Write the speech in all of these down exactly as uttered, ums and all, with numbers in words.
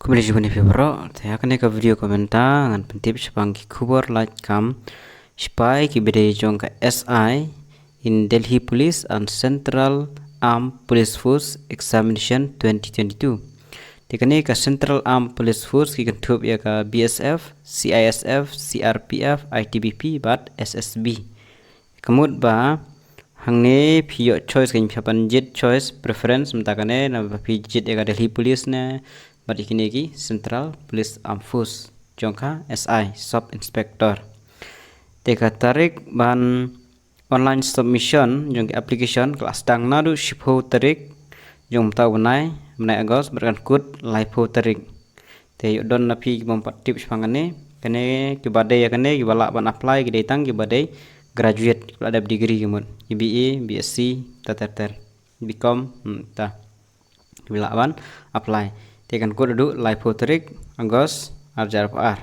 Khublei shibun ïa phi baroh. Te ha kane ka video ka mynta ngan pyntip shaphang ki khubor lait kam sipai kiba dei jong ka S I in Delhi Police and Central Armed Police Force Examination twenty twenty-two. Te kane ka Central Armed Police Force ki kynthup ïa ka B S F, C I S F, C R P F, I T B P bad S S B. Ka mut ba hangne phi ïoh choice, kan phi hap ban jied choice, preference, mynta kane naba phi jied ïa ka Delhi Police ne bad ïa kine ki Central Police Armed Force jong ka S I, Sub Inspector. Te ka tarik ban online submission jong ki application ka la sdang naduh shiphew tarik jong mynta u bnai, bnai August, bad kan kut laiphew tarik. Te ïoh don na phi ki bym pat tip shaphang kane, kane kiba dei ïa kane kiba lah ban apply ki dei tang kiba dei graduate, kiba la dep degree, ka mut ki B A, B S C, ta ter ter, B Com, hmm, ta. Kiba lah ban apply. Te kan kut haduh laiphew tarik August ar hajar arphew ar.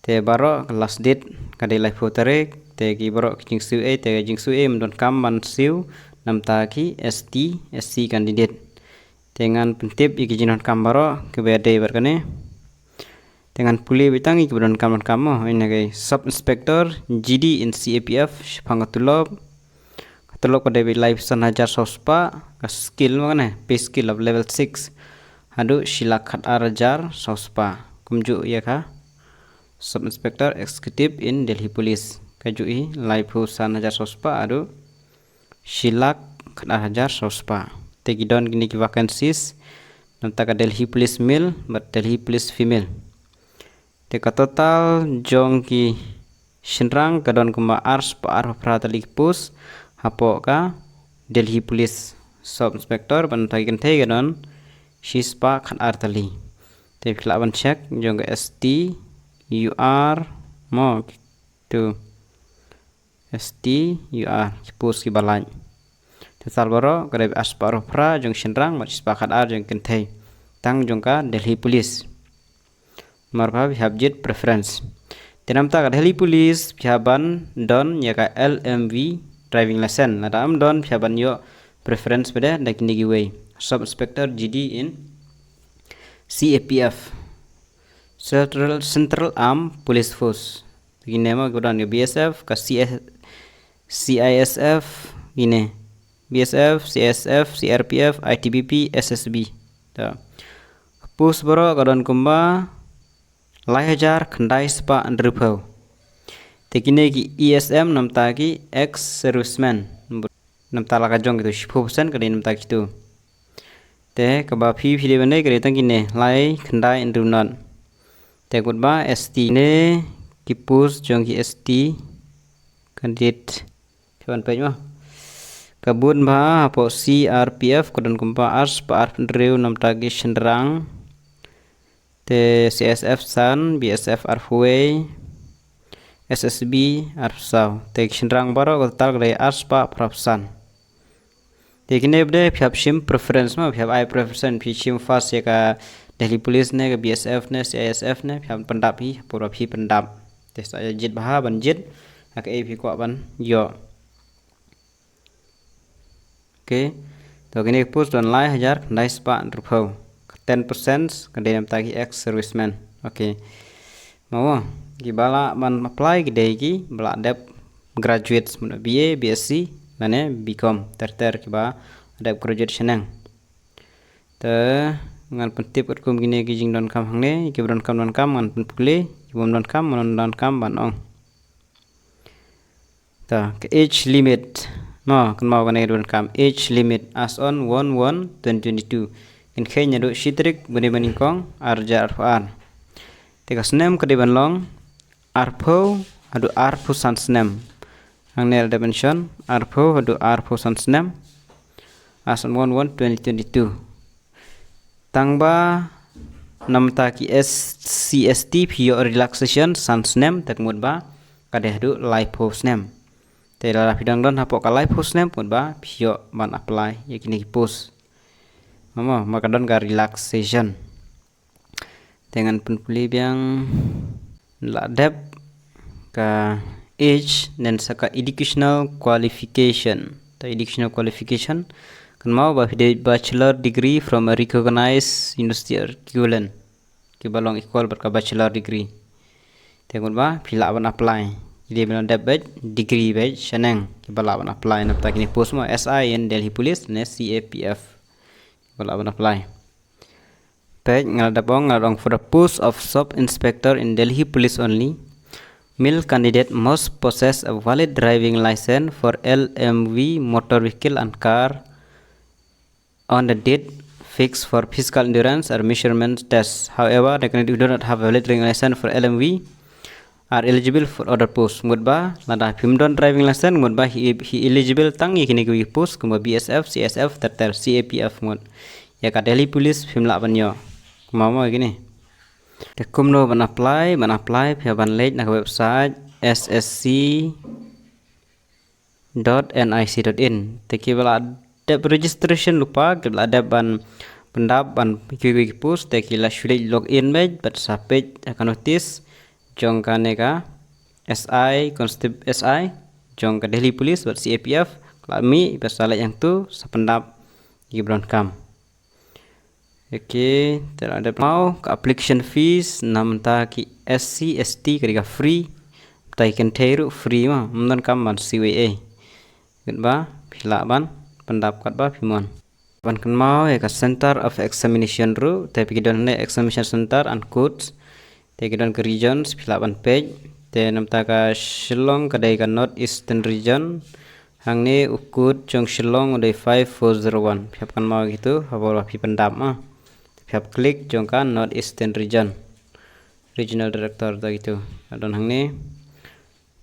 Te baroh ka last date ka dei laiphew tarik. Te ki baroh ki jingsiew ei, te jingsiew ei ym donkam ban siew na bynta ki S T, S C candidate. Te ngan pyntip ïa ki jingdonkam baroh kiba dei bad kane. Te ngan pule beit tang ïa kiba donkam, donkam mo, ïa kane ka Sub Inspector G D in C A P F, shaphang ka tulop. Ka tulop ka dei beit laiphew san hajar saw spah, ka scale mo kane, pay scale of level six. Haduh shi lak khatar hajar saw spah. Kumjuh ïa ka Sub Inspector Executive in Delhi Police. Kajuh hi laiphew san hajar saw spah haduh shi lak khatar hajar saw spah. Te ki don kine ki vacancies na bynta ka Delhi Police male bad Delhi Police female. Te ka total jong ki shynrang ka don kumba ar spah arphew phra tylli ki post hapoh ka Delhi Police Sub Inspector, bad na bynta ki kynthei ka don shi spah khatar tylli. Te phi lah ban check jong ka S T, U R, mo, tu. S T, U R, ki post kiba lait. Total baroh ka dei ar spah arphew phra jong shynrang bad shi spah khatar jong kynthei. Tang jong ka Delhi Police. Namar ba phi hap jied preference. Te na bynta ka Delhi Police phi hap ban don ïa ka L M V driving license. Lada ym don phi hap ban ïoh preference pat da kine kiwei. Sub Inspector G D in C A P F, Central, Central Armed Police Force. Kine mo kiba don ka B S F, ka C S, C I S F, kine. B S F, C I S F, C R P F, I T B P, S S B. Ta. Ka post baroh ka don kumba lai hajar khyndai spah hynriewphew. Te kine ki E S M na bynta ki ex servicemen. Na bynta la ka jong kitu, shiphew percent ka dei na bynta kitu. Te kaba phi phi dei ban dei ka dei tang kine, lai khyndai hynriew nod. Te kut ba S T ne ki post jong ki S T candidate. Phi wan peit mo. Ka bun ba hapoh C R P F ka don kumba ar spah arphew hynriew na bynta ki shynrang. Te C S F san, B S F arphew wei, S S B arphew saw. Te ki shynrang baroh ka total ka dei ar spah phra phew san. Te kine bad phi hap shim preference mo, phi hap ai preference, phi shim first ïa ka Delhi Police ne, ka B S F ne, C I S F ne, phi hap pyndap hi, por ba phi pyndap. Te sa ïa jied bha ban jied ha kaei phi kwah ban ïoh. Okay. To kine ki post don lai hajar khyndai spah hynriewphew. Ka ten percent ka dei na bynta ki ex servicemen. Okay. Mo, kiba lah ban apply ki dei kiba la dep graduate, mut B A, B S C lane B Com. Ter ter kiba dep graduate shaneng. Te ngan pyntip katkum kine ki jingdonkam hangne, kiba donkam donkam ngan pynpule, kiba ym donkam, ym donkam ban ong. Ta, ka age limit. Mo, kynmaw kane ka donkam age limit as on one one twenty twenty-two. Kin kheiñ naduh shi tarik bnai ba nyngkong ar hajar arphew ar. Te ka snem ka dei ban long arphew haduh arphew san snem. Hangne la dep mention arphew haduh arphew san snem. As on one one twenty twenty-two. Tang ba na bynta ki S C S T phi ïoh relaxation san snem, te ka mut ba ka dei haduh laiphew snem. Te lada phi dang don hapoh ka laiphew snem ka mut ba phi ïoh ban apply ïa kine ki post. Mo, mo, ma ka don ka relaxation. Te ngan pynpule biang, la dep ka age, nen sa ka educational qualification. Ta educational qualification, kynmaw ba phi dei bachelor degree from a recognized university or equivalent. kiba long equal bad ka bachelor degree. Te mut ba phi lah ban apply. Ïa dei ban dep bad degree bad shaneng kiba lah ban apply na bynta kine post mo, S I ïa Delhi Police ne C A P F. Kiba lah ban apply. Page nga la dep ong, nga la ong for the post of sub inspector in Delhi Police only, male candidate must possess a valid driving license for L M V motor vehicle and car on the date fixed for physical endurance or measurement test. However, the candidate who do not have a valid driving license for L M V are eligible for other post. Mut ba lada phim don driving license, mut ba hi, hi eligible tang ïa kine ki post kumba B S F, C S F, ter ter, C A P F mut. Ïa ka Delhi Police phim lah ban ïoh. Kumno mo kine. Te kumno ban apply, ban apply phi hap ban leit na ka website S S C dot N I C dot in. Te kiba la dep registration lypa, kiba la dep ban pyndap ban kiwei kiwei ki post, te ki la shu leit log in bad, bad sa peit ha ka notice jong kane ka S I, Constable S I jong ka Delhi Police bad C A P F, la mih bad sa leit hangto sa pyndap ïa ki ba donkam. Okay, te la dep mo ka application fees na bynta ki S C S T ka dei ka free. Bynta ki kynthei ruh free mo, ym donkam ban siew ei ei. Kut ba phi lah ban pyndap katba phi mon. Ban kynmaw ïa ka center of examination ruh, te phi ki don hangne examination center and codes. Te ki don ka regions phi lah ban peit. Te na bynta ka Shillong ka dei ka North Eastern Region. Hangne u code jong Shillong u dei five four zero one. Phi hap kynmaw kito ha por ba phi pyndap mo. Phi hap click jong ka North Eastern Region. Regional Director da kito. Don hangne.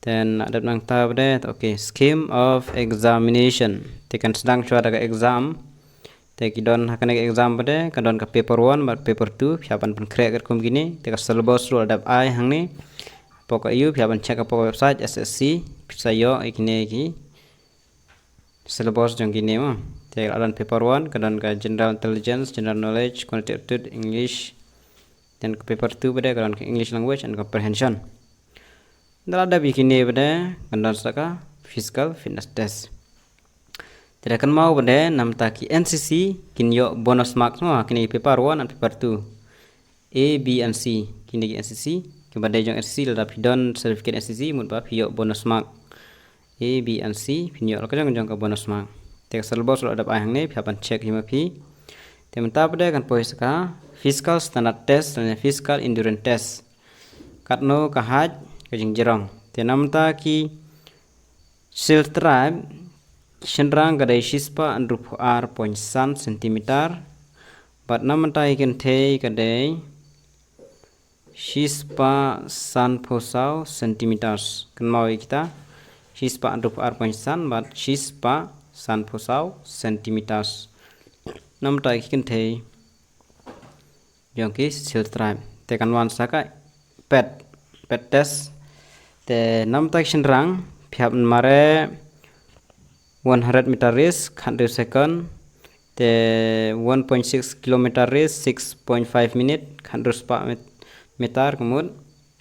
Then la dep nangta pat de, okay, scheme of examination. Te kan sdang shuwa da ka exam. Te ki don ha kane ka exam pat de, ka don ka paper one bad paper two, phi hap ban pynkhreh katkum kine. Te ka syllabus ruh la dep ai hangne. Hapoh ka ïoh, phi hap ban check hapoh ka website S S C, phi sa ïoh ïa kine ki syllabus jong kine mo. Te ka don paper one, ka don ka general intelligence, general knowledge, quantitative aptitude, English. Then ka paper two pat de, ka don ka English language and comprehension. Nda la dep ïa kine pat de, kan don sa ka physical fitness test. Te da kynmaw pat de, na bynta ki N C C kin ïoh bonus marks mo ha kine paper one and paper two. A, B and C, kine ki N C C. Kiba dei jong N C C lada phi don certificate N C C, mut ba phi ïoh bonus mark. A, B and C, phin ïoh la ka jong jong ka bonus mark. Te ka syllabus la dep ai hangne, phi hap ban check hi ma phi. Te mynta pat de kan poi sa ka physical standard test lane physical endurance test. Katno ka height ka jingjrong. Te na bynta ki Shell tribe, ki shynrang ka dei shispah hynriewphew ar point san centimeter. Bad na bynta ki kynthei ka dei shispah sanphew saw centimeters. Kynmaw ïa kita, shispah hynriewphew ar point san bad shispah sanphew saw centimeters. Na bynta ki kynthei jong ki Shell tribe. Te kan wan sa ka PET, PET test. Te na bynta ki shynrang, phi hap ban mareh one hundred meter race, khathynriew second. Te one point six kilometer race, six point five minute, khathynriew spah met-, meter ka mut.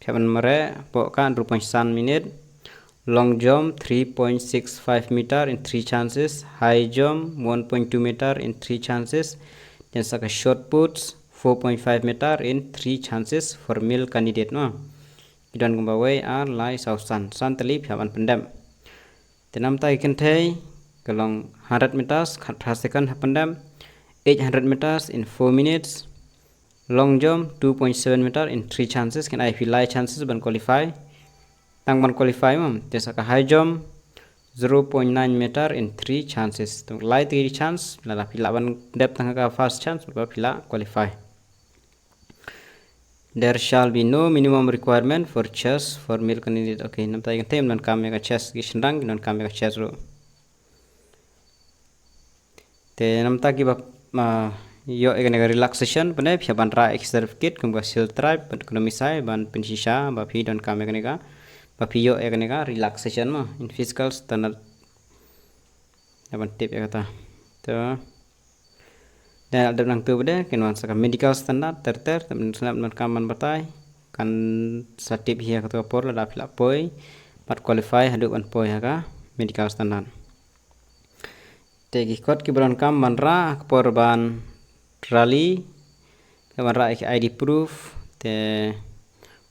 Phi hap ban mareh hapoh ka hynriew point san minute. Long jump three point six five meter in three chances. High jump one point two meter in three chances. Then sa ka shot put four point five meter in three chances for male candidate mo. Ki don kumba wei ar lai saw san, san tylli phi hap ban pyndep. Te na bynta ki kynthei ka long hundred meters, khatphra second hap pyndep. Eight hundred meters in four minutes. Long jump two point seven meter in three chances, kin ai phi lai chances ban qualify. Tang ban qualify mo, te sa ka high jump zero point nine meter in three chances. Te lai tylli chance, lada phi lah ban dep tang ka first chance, ba phi lah qualify. There shall be no minimum requirement for chest for male candidate. Okay, na bynta ki kynthei ym donkam ïa ka chest, ki shynrang ki donkam ïa ka chest ruh. Te na bynta kiba, ah, ïoh ïa kane ka relaxation pat de, phi hap ban rah ïa ki certificate kum ka Shell tribe bad ka Nomishai ban pynshisha ba phi donkam ïa kane ka, ba phi ïoh ïa kane ka relaxation mo in physical standard. Hap ban tip ïa kata. Te da dep nangto pat de, kin wan sa ka medical standard ter ter, te mynta sngap donkam ban batai. Kan sa tip hi ha kato ka por lada phi lah poi bad qualify haduh ban poi ha ka medical standard. Te ki kot kiba donkam ban rah ha ka por ban rally, ka ban rah ïa ki I D proof, Te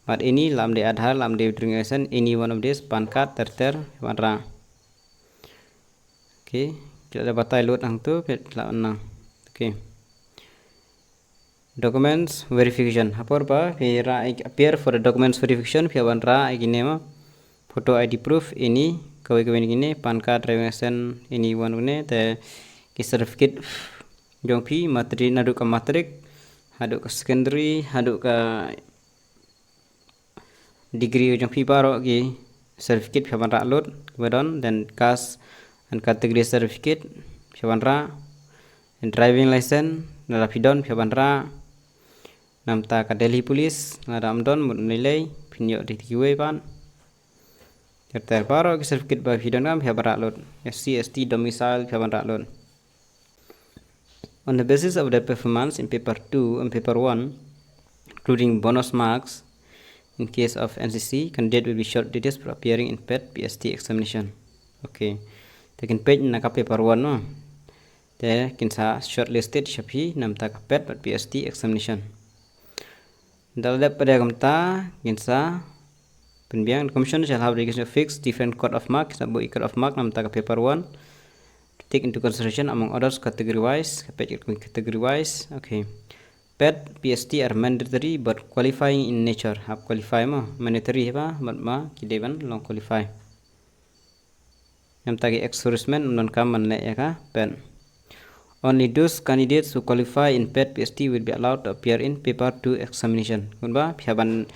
bad ini, la ym dei Aadhaar, la ym dei driving license, any one of this, PAN card, ter ter, wanrah. Okay, ki la dep batai lut hangto, phi la nang. Okay. Documents verification. Ha por ba phi rah appear for the documents verification, phi hap ban rah ïa kine mo. Photo I D proof, any, kawei kawei na kine, PAN card, driving license, any one kine, te ki certificate jong phi, matric, naduh ka matric haduh ka secondary, haduh ka degree jong phi, baroh ki certificate phi hap ban rah lut kiba don. Then caste and category certificate phi hap ban rah. And driving license, lada phi don, phi hap ban rah. Namta ka Delhi Police, lada ym don, mut ym lei lei, phin ïoh da kiwei pat. Ter ter, baroh ki certificate ba phi donkam phi hap ban rah lut. S C, S T, domicile phi hap ban rah lut. On the basis of the performance in paper two and paper one, including bonus marks, in case of N C C, candidate will be shortlisted for appearing in PET P S T examination. Okay. Te kin peit na ka paper one mo. Te kin sa shortlisted sha phi namta ka PET bad P S T examination. Da la dep pat de kumta, kin sa pynbiang. The commission shall have occasion to fix different cut-off mark, kin sa buh cut-off mark namta ka paper one, to take into consideration among others category wise, ka peit category wise. Okay. PET, P S T are mandatory but qualifying in nature. Hap qualify mo, mandatory haba, bad ma ki dei ban long qualify. Namta ki ex-servicemen ym donkam ban leh ïa ka PET. Only those candidates who qualify in PET P S T will be allowed to appear in paper two examination. Kumba phi hap ban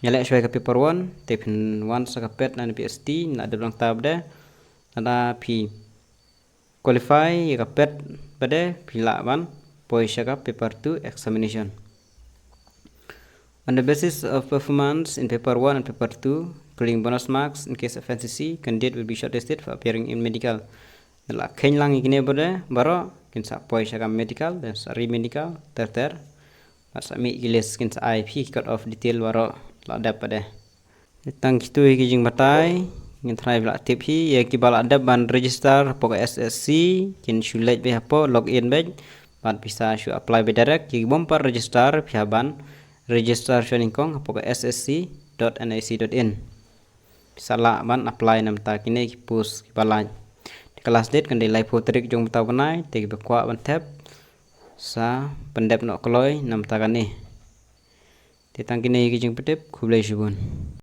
ïaleh shuwa ïa ka paper one, te phin wan sa ka PET lane P S T, la dep lang ta bad de. Lada phi qualify ïa ka PET bad de, phi lah ban poi sha ka paper two examination. On the basis of performance in paper one and paper two, including bonus marks in case of N C C, candidate will be shortlisted for appearing in medical. Da la kheiñ lang ïa kine bad de baroh, kin sa poi sha ka medical, then sa re-medical, ter ter. Bad sa mih ki list, kin sa ai phi cut-off detail baroh la dep pat de. Tang kito hi ki jingbatai, ngin tharai phi la tip hi. Ïa kiba la dep ban register hapoh ka S S C, kin shu leit beit hapoh, log in beit, bad phi sa shu apply beit direct. Ïa ki bym pat register, phi hap ban register shuwa nyngkong hapoh ka S S C dot N I C dot in. Phi sa lah ban apply namta kine ki post kiba lait. Te ka last date kan dei laiphew tarik jong mynta u bnai, te kiba kwah ban thep, sa pyndep noh kloi namta kane. Te tang kine hi ki jingpyntip, khublei shibun.